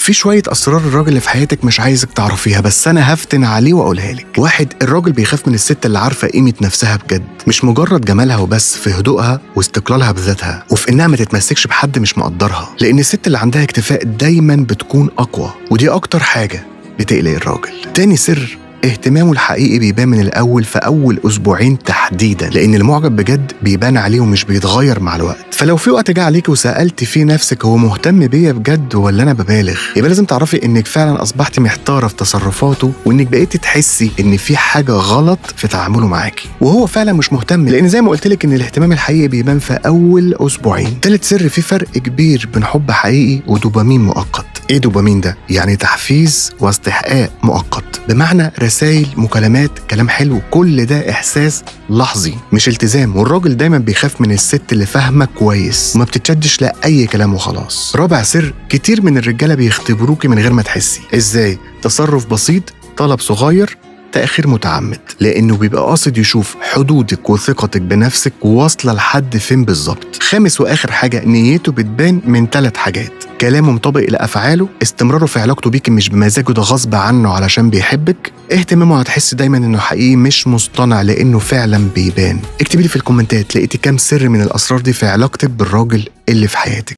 في شوية اسرار الراجل اللي في حياتك مش عايزك تعرفيها، بس انا هفتن عليه واقولها لك. واحد، الراجل بيخاف من الست اللي عارفه قيمة نفسها بجد، مش مجرد جمالها وبس، في هدوءها واستقلالها بذاتها، وفي انها ما تتمسكش بحد مش مقدرها، لان الست اللي عندها اكتفاء دايما بتكون اقوى، ودي اكتر حاجة بتقلق الراجل. تاني سر، اهتمامه الحقيقي بيبان من الأول في أول أسبوعين تحديدا، لأن المعجب بجد بيبان عليه ومش بيتغير مع الوقت. فلو في وقت جه عليك وسألت فيه نفسك هو مهتم بيا بجد ولا أنا ببالغ، يبقى لازم تعرفي إنك فعلا أصبحتي محتارة في تصرفاته، وإنك بقيتي تحسي إن في حاجة غلط في تعامله معاكي، وهو فعلا مش مهتم، لأن زي ما قلت لك إن الاهتمام الحقيقي بيبان في أول أسبوعين. تالت سر، في فرق كبير بين حب حقيقي ودوبامين مؤقت. إيه دوبامين ده؟ يعني تحفيز واستحقاق مؤقت، بمعنى رسائل، مكالمات، كلام حلو، كل ده إحساس لحظي مش التزام. والراجل دايما بيخاف من الست اللي فاهمة كويس وما بتتشدش لأي كلام وخلاص. رابع سر، كتير من الرجالة بيختبروكي من غير ما تحسي. إزاي؟ تصرف بسيط، طلب صغير، تأخير متعمد، لأنه بيبقى قاصد يشوف حدودك وثقتك بنفسك واصلة لحد فين بالظبط. خامس وآخر حاجة، نيته بتبان من 3 حاجات: كلامه مطابق لأفعاله، استمراره في علاقته بيك مش بمزاجه، ده غصب عنه علشان بيحبك، اهتمامه هتحس دايما انه حقيقي مش مصطنع لانه فعلا بيبان. اكتبي لي في الكومنتات لقيتي كام سر من الاسرار دي في علاقتك بالراجل اللي في حياتك.